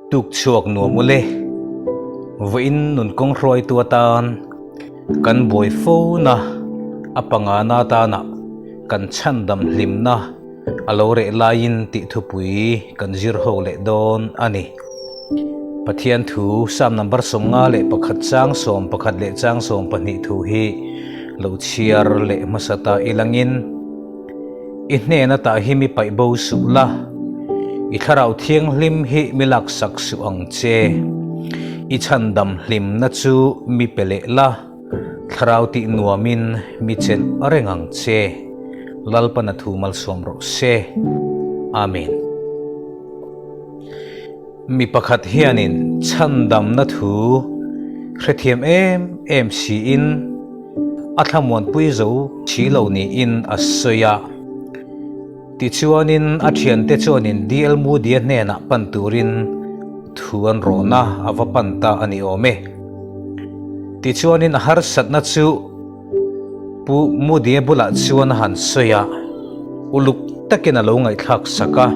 Tuk chhuak nuam ule. Vawiin nun kawng hruaitu atan kan buai fona a pangana atana kan chhandam hlimna a lo reh laiin tih thupui kan zir ho leh dawn a ni. Pathian thu Psalm number 51 chang 11 leh chang 12 thu hi lo chhiar leh hmasa ta ilangin I hnen ata hi mi paih bo suh la, i thlarau thianghlim hi mi laksak suh ang che. I chhandam hlimna chu mi pe leh la, thlarau tih nuamin mi chelh reng ang che. Lalpana thu malsawm rawh se. Amen. Mi pakhat hianin chhandamna thu hrethiam em em siin a thlamuanpui zo si lo niin a sawi a. Tichuanin a thiante chuanin DL Moody-a hnenah pan turin thu an rawn a, a va pan ta a ni awm e. Tichuanin a harsatna chu Pu Moody-a bulah chuan a han sawi a, uluk takin a lo ngaihthlak sak a.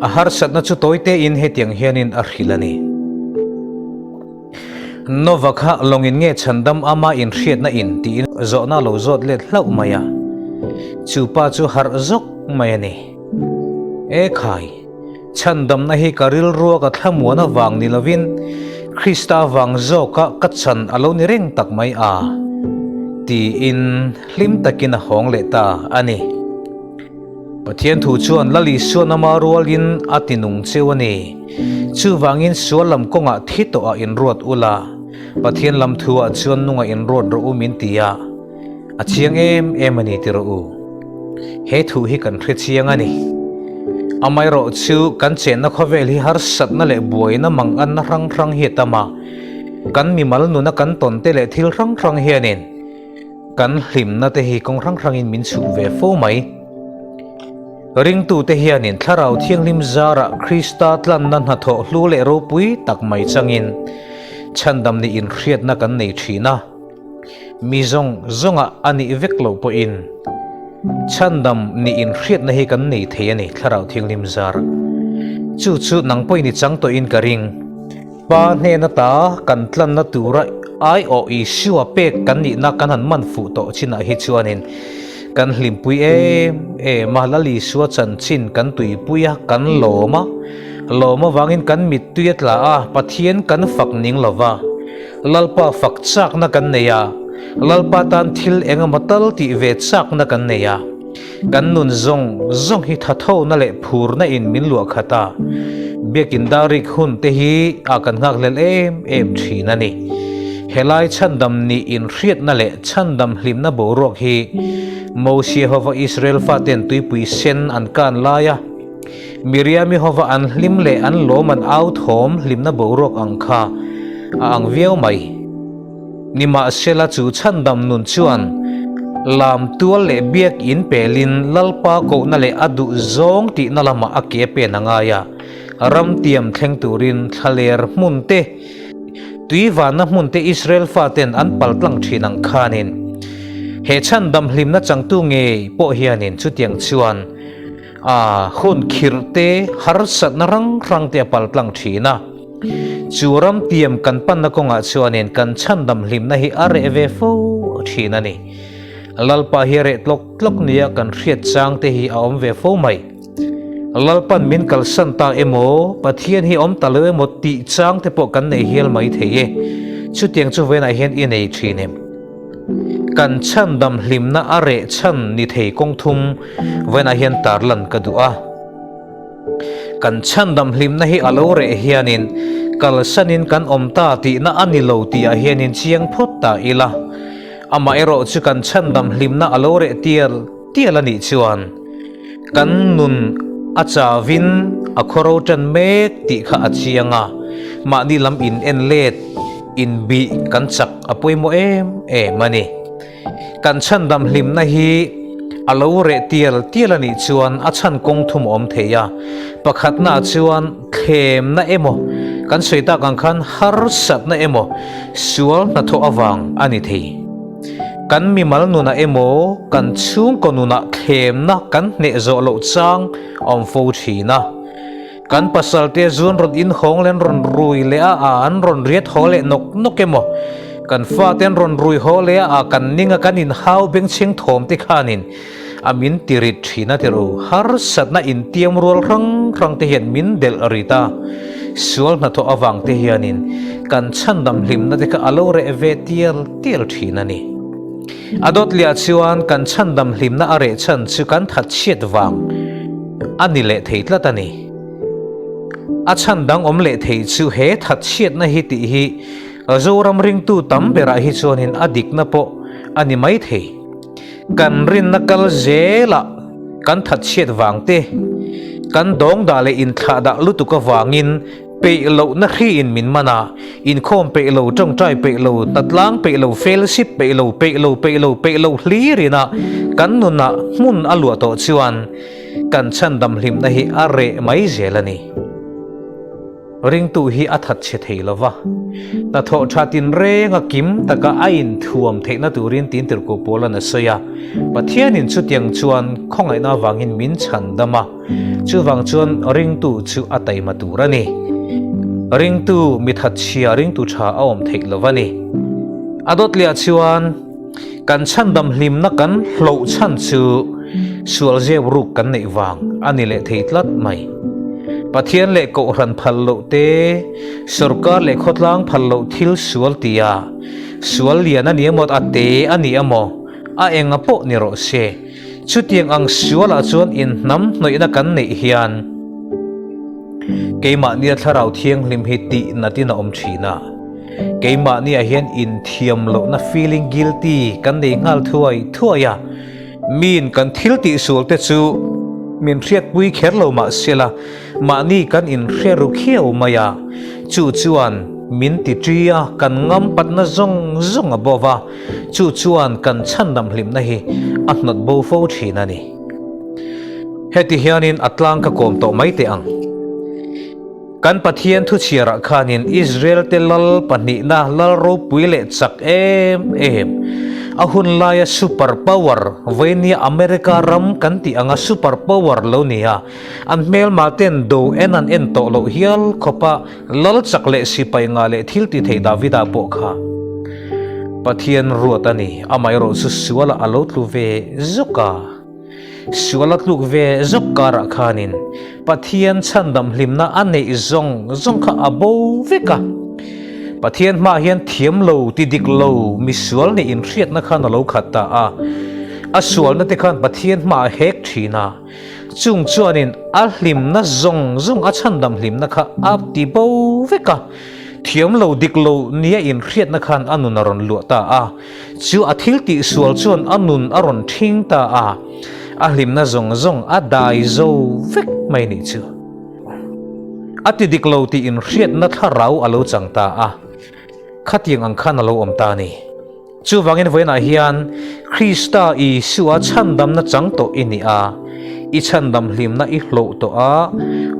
A harsatna chu tawi tein hetiang hianin a hrilh a ni. Nova kha lawngin nge chhandam ama inhriatna in tiin zawhna a lo zawt let hlauh mai a. Chu pa chu harh zawk mai a ni. E khai! Chhandamna hi ka rilrua ka thlamuan avang ni lovin Krista vang zawka ka chan a lo ni reng tak mai a, tiin hlim takin a hawng leh ta a ni. Pathian thu chuan Lal Isuan ama rualin a ti nung cheu a ni. Chuvangin sual lam kawngah thi tawhah inruat ula, Pathian lam thuah chuan nungah inruat rawh u min ti a, a chiang em em a ni ti rawh u. He thu hi kan hre chiang a ni. Amaherawh chu kan chenna khawvel hi harsatna leh buaina manganna hrang hrang hi a tam a, kan mimal nuna kan tawn te leh thil hrang hrang hianin, Kan hlimna te hi kawng hrang hrangin min chhuh ve fo mai. Ringtute hianin Thlarau Thianghlim zarah Krista tlanna hnathawh hlu leh ropui tak mai changin chhandam nih inhriatna kan nei thin a. Mi zawng zawngah a nih vek loh pawhin chhandam nih inhriatna hi kan nei thei a ni Thlarau Thianghlim zarah. Chu chu nang pawhin i chang tawhin ka ring. Pa hnen ata kan tlanna tura aiawh Isua pek kan nihna kan han man fuh tawh chinah hi chuanin kan hlimpui em em a, Lal Isua chanchin kan tuipui a, kan lawm a, lawm avangin kan mittui a tla a, Pathian kan fak ning lo va, Lalpa fak chakna kan nei a, Lalpa tan thil engemaw tal tih ve chakna kan nei a. Kan nun zawng zawng hi thathona leh phurna in min luah khat a, biakin darik hun te hi a kan nghakhlel em em thin a ni. Helai chhandam nih inhriatna leh chhandam hlimna boruak hi Mosia hova Israel faten tuipui sen an kan lai a, Miriami hova an hlim leh an lawm an au thawm hlimna boruak ang kha a ang viau mai. Nimahsela chu chhandam nun chuan lam tual leh biak in pelin Lalpa kohna leh a duh zawng tihna lamah a ke pen a ngai a, ram tiam thleng turin thlaler hmun te, tui vanna hmun te Israel faten an pal tlang thin ang khanin he chhandam hlimna changtu ngei pawh hianin chutiang chuan a hun khirh te harsatna hrang hrang te a pal tlang thin a. Chu ram tiam kan panna kawngah chuanin kan chhandam hlimna hi a reh ve fo thin a ni. Lalpa hi a reh tlawk tlawk nia kan hriat chang te hi a awm ve fo mai. Lalpan min kalsan ta emaw, Pathian hi awm ta lo emaw tih chang te pawh kan nei hial mai thei e. Chutiang chu vawiinah hian i nei thin em? Kan chhandam hlimna a reh chhan ni thei kawng thum vawiinah hian tarlan ka duh a. Kan chhandam hlimna hi a lo reh hianin kalsanin kan awm ta tihna a ni lo tihah hianin chiang phawt ta ila. Amaherawh chu kan chhandam hlimna a lo reh tial tial a nih chuan kan nun a chavin a khawro tan mek tih kha a chiang a, mahni lam in en let, inbih kan chak a pawimawh em em a ni. Kan chhandam hlimna hi a lo reh tial tial a nih chuan a chhan kawng thum a awm thei a. Pakhatnaah chuan thlemna emaw, kan sawi tak ang khan harsatna emaw, sual hnathawh avang a ni thei. Kan mimal nunah emaw, kan chhungkaw nunah thlemna kan hneh zawh loh chang a awm fo thin a. Kan pasalte zu an rawn inhawng leh an rawn rui leh a, a an rawn riat haw leh nawk nawk emaw, kan fate an rawn rui haw leh a, a kan ning a kan inhau bengchheng thawm te khanin a min ti rit thin a ti ru. Harsatna intiam rual hrang hrang te hian min delh rit a, sual hnathawh avang te hianin kan chhandam hlimna te kha a lo reh ve tial tial thin a ni. A dawt liah chuan kan chhandam hlimna a reh chhan chu kan that chhiat vang a ni leh thei tlat a ni. A chhan dang awm leh thei chu he that chhiatna hi tih hi Zoram ringtu tam berah hi chuanin a dikna pawh a ni mai thei. Kan rinna kal zelah kan that chhiat vang te, kan dawng dah leh inthlah dah lutuk avangin Peih lohna hriin min man a, inkhawm peih lo, tawngtai peih lo, hnatlang peih lo, fellowship peih lo, peih lo, peih lo, peih lo hlirin a kan nunah hmun a luah tawh chuan kan chhandam hlimna hi a reh mai zel a ni. Ringtu hi a that chhe thei lo va, hnathawh tha tinreng a kim taka a inthuam theihna turin tin tirhkoh Paula'n a sawi a, Pathianin chutiang chuan khawngaihna avangin min chhandam a, Chuvang chuan ringtu chu a taima tur a ni. Ringtu mi thatchhia ringtu tha a awm theih lo a ni. A dawt leh ah chuan kan chhandam hlimna kan hloh chhan chu sual zep ruk kan neih vang a ni leh thei tlat mai. Pathian leh Kohhran phal loh te, sawrkar leh khawtlang phal loh thil sual tia sual lian a ni emaw a te a ni emaw a enga pawh ni rawh se. Chutiang ang sualah chuan inhnam hnawihna kan neih hian keimahnia Thlarau Thianghlim hi tih natin a awm thin a. Keimahniah hian inthiam lohna feeling guilty kan nei nghal thuai thuai a. Miin kan thil tih sualte chu min hriatpui kher lo mah sela, mahni kan inhre ru khiau mai a. Chu chuan min ti ṭi a, kan ngampatna zawng zawng a bo va. Chu chuan kan chhandam hlimna hi a hnawt bo fo thin a ni. Heti hianin a tlang ka kawm tawh mai teh ang. Kan Pathian thuchhiarah khanin Israel-te lal pahnihna lal ropui leh chak em em, a hun laia super power, veinia America ram kan tih anga super power lo ni a, an hmelma ten do en an en tawh loh hial khawpa Lal chak leh sipai ngah leh thil ti thei Davida pawh kha Pathian ruat a ni, amaherawh chu sualah a lo tlu ve zawk a. Sual a tluk ve zawk karah khanin Pathian chhandam hlimna a neih zawng zawng kha a bo vek a. Pathian hmaah hian thiam lo, ti dik lo, misual nih inhriatna khan a lo khat ta a. A sualna te khan Pathian hmaah a hek thin a. Chung chuanin a hlimna zawng zawng a chhandam hlimna kha a ti bo vek a, thiam lo dik lo nia inhriatna khan a nun a rawn luah ta a, chu a thil tih sual chuan a nun a rawn ṭhing ta a, a hlimna zawng zawng a dai zo vek mai nih chu. A ti dik lo tih inhriatna thlarau a lo chang ta a, khatiang ang khan a lo awm ta a ni. Chuvangin vawiinah hian Krista Isua chhandamna chang tawh i ni a, i chhandam hlimna i hlawh tawh a,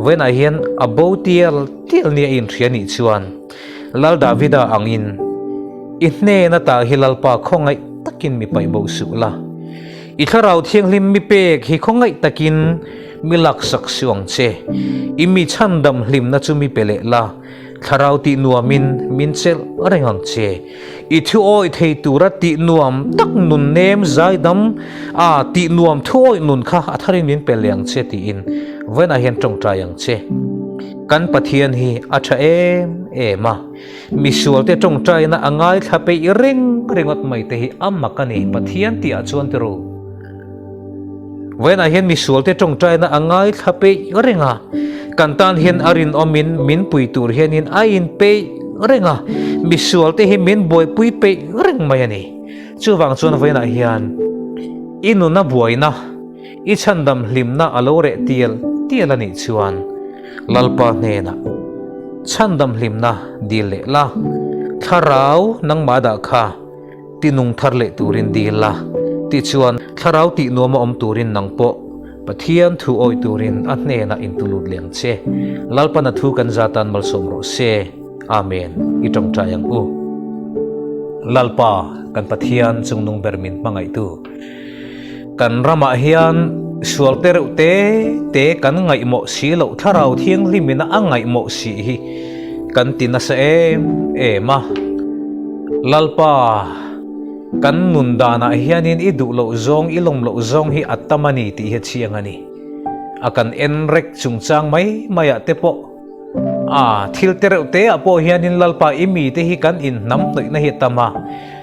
vawiinah hian a bo tial tial nia i inhria nih chuan Lal Davida angin i hnen ata hi Lalpa khawngaih takin mi paih bo suh la, i Thlarau Thianghlim mi pek hi khawngaih takin mi laksak suh ang che, i mi chhandam hlimna chu mi pe leh la, Thlarau tih nuamin min chelh reng ang che. I thu awih thei tura tih nuam tak nun nem zaidam a tih nuam thu awih nun kha a tharin min pe leh ang che tiin vawiinah hian tawngtai ang che. Kan Pathian hi a tha em em a, misualte tawngtaina a ngaithla peih reng ringawt mai te hi a mak a ni Pathian tihah chuan ti ru. Vawiinah hian misualte tawngtaina a ngaithla peih reng a, kan tan hian a rinawmin min pui tur hianin a inpeih reng a, misualte hi min buaipui peih reng mai a ni. Chuvang chuan vawiinah hian i nuna buaina, i chhandam hlimna a lo reh tial tial a nih chuan Lalpa hnenah chhandam hlimna dil leh la, thlarau nangmah dah kha, Ti nung thar leh turin dil la, tichuan thlarau tih nuam a awm turin nang pawh Pathian thu awih turin a hnenah intulut leh ang che. Lalpan a thu kan za tan malsawm rawh se. Amen. I tawngtai ang u. Lalpa, kan Pathian chungnung ber min hmangaihtu. Kan ramah hian. Sual te reuh te te kan ngaihmawh si loh Thlarau Thianghlimina a ngaihmawh si hi kan ti nasa em em a. Lalpa, kan nun danah hianin i duh loh zawng, i lawm loh zawng hi a tam a ni tih hi a chiang a ni. A kan en rek chungchang mai maiah te pawh A, thil te reuh te ah pawh hianin Lalpa i mite hi kan inhnam hnawihna hi a tam a,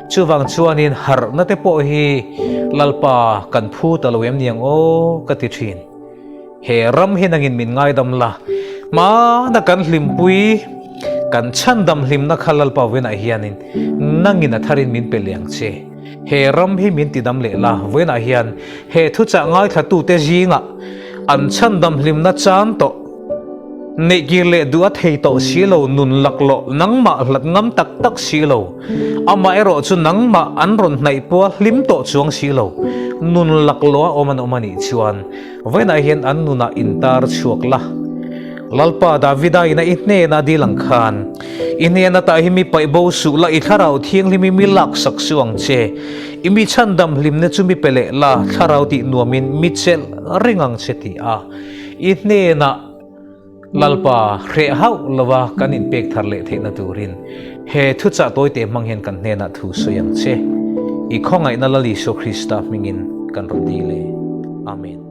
chuvang chuanin harhna te pawh hi Lalpa kan phu ta lo em niang aw ka ti thin. He ram hi nangin min ngaidam la, hmana kan hlimpui, kan chhandam hlimna kha Lalpa vawiinah hianin nangin a tharin min pe leh ang che. He ram hi min tidam leh la, vawiinah hian he thuchah ngaithlatute zingah an chhandam hlimna chan tawh, Neih kir leh duh a thei tawh si lo, nun laklawh nangmah hlat ngam tak tak si lo, amah erawh chu nangmah an rawn hnaih pua hlim tawh chuang si lo, nun laklawh a awm an awm a nih chuan vawiinah hian an nunah intar chhuak la. Lalpa Davida ina i hnena dil ang khan, i hnen atah hi mi paih bo suh la, i thlarau thianghlim i mi laksak suh ang che, i mi chhandam hlimna chu mi pe leh la, thlarau tih nuamin mi chelh reng ang che ti a. I hnenah Lalpa hreh hauh lova kan inpek thar leh theihna turin he thuchah tawite hmang hian kan hnenah thu sawi ang che. I khawngaihna Lal Isua Krista hmingin kan rawn dil e. Amen.